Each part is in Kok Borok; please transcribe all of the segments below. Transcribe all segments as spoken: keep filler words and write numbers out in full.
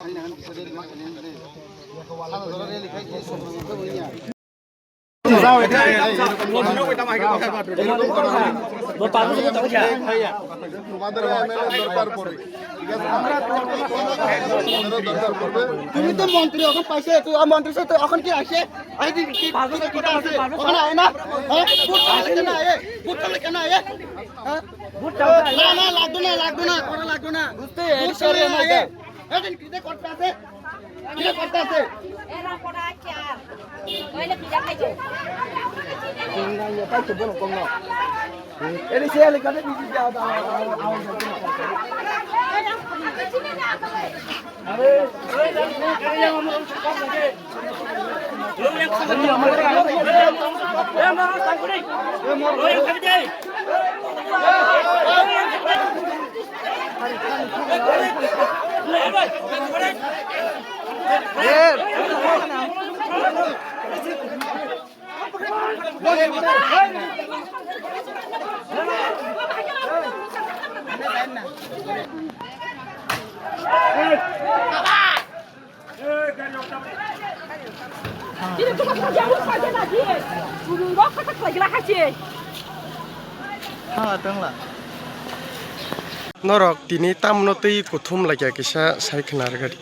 তোমাদের এমএলএ দরকার পড়ে, ঠিক আছে? তোমাদেরও দরকার পড়বে। তুমি তো মন্ত্রী, এখন পাইছে, তুই আর মন্ত্রী সাথে এখন কি আসে? আরে তুই কি ভাগলে কোথা আছে? ওখানে আয় না? হ্যাঁ? ভোট চাইলে কেন আয়? ভোট চাইলে কেন আয়? হ্যাঁ? না, না, লাগতো না, লাগতো না, করা লাগতো না। বুঝতে ভোট চাইলে না আয়। এই দিন কি যে করতে আছে? কি যে করতে আছে? এরা পড়া চার। ওই না কি দেখাইছে? Norok tini tamno twi kuthum laikha kisa sai khna rwgadi.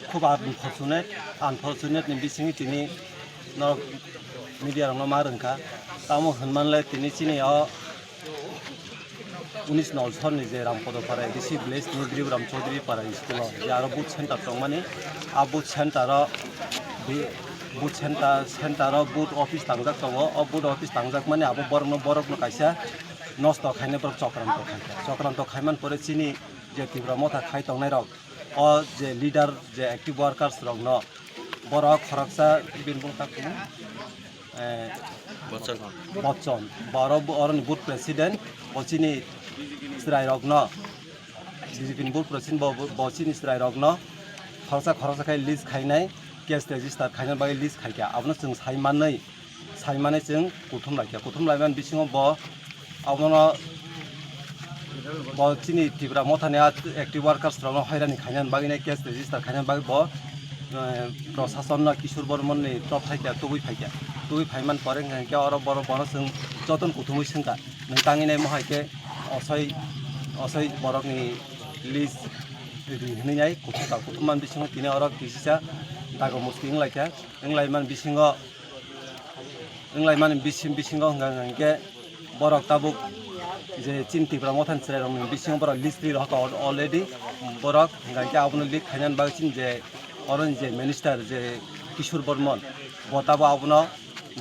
Khub unfortunate, unfortunate ni bisingo tini norok media rokno ma rwngkha. Tamo hwnmanle tini chini o unis Nolsor ni je Rampodo Para A D C village ni Driburam Chaudhary Para school o je aro booth center tongmani, a booth center o bi-, booth center, center o booth office tangjak tongo. O booth office tangjak mani abo borokno, borokno kaisa nosto khainai borok chokranto khaikha. Chokranto khaiman pore chini je Tipra Motha khai tongnai rok, o je leader, je active workers rokno borok khoroksa bini bung tak timo, eh, Bachchan. Bachchan. Borok bo oroni booth president, bo chini chwrai rokno, B J P ni booth president bo, bo, bo chini chwrai rokno khoroksa khoroksa khai list khainai, case register khaina bagwi list khaikha. Abono chwng sai manwi, sai manwi chwng kuthum laikha. Kuthum laiman bisingo bo abono bo chini Tipra Mothani a-, active workers rokno hoirani khainani bagwi nai case register khainani bagwi bo, eh, Prasasonno Kishore Bormonni top phaikha, tubui phaikha. Tubui phaiman pore hwnkhe oro borok bono chwng jotono kuthumwi swngkha. Nwng tangwi nai mohai khe osoi, osoi borokni list ri hwnwi nai kuthumkha. Kuthumman bisingo tini oro kisisa dago musti wnglaikha. Wnglaimani bisingo, wnglaimani bisim-, bisingo hwnka hwnka hwnkhe borok tabuk je chini Tipra Mothani chwrairokni bisingo borok list ri rohorkha al-, already. Borok hwnka hwnkhe abono lead khainani bagwi chini je oroni je minister je Kishore Bormon, bo tabuk abono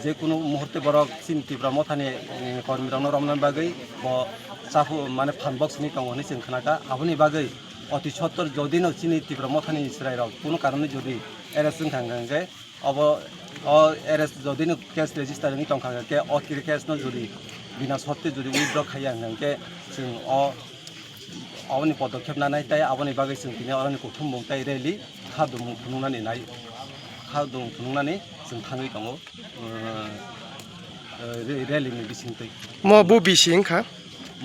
je kunu muhurte borok chini Tipra Mothani, eh, kormirokno romnani bagwi bo chaphuk mane phan box hwnwi tongo hwnwi chwng khnakha. Aboni bagwi oti sottor jodino chini Tipra Mothani chwrairok kunu karonwi jodi arrest wngkha hwnka hwnkhe, obo, o arrest jodino case register wngwi tongkha, hwnkhe o case no jodi bina sotte jodi withdraw khaiya hwnkhe, chwng o, oboni podokkhep nanai, tei aboni bagwi chwng tini oroni kuthumung tei rally khadumung phunuknani nai, khadumung phunuknani chwng thangwi tongo, uh, uh, re-, rally ni bisingtwi. Mo bo bisi wngkha?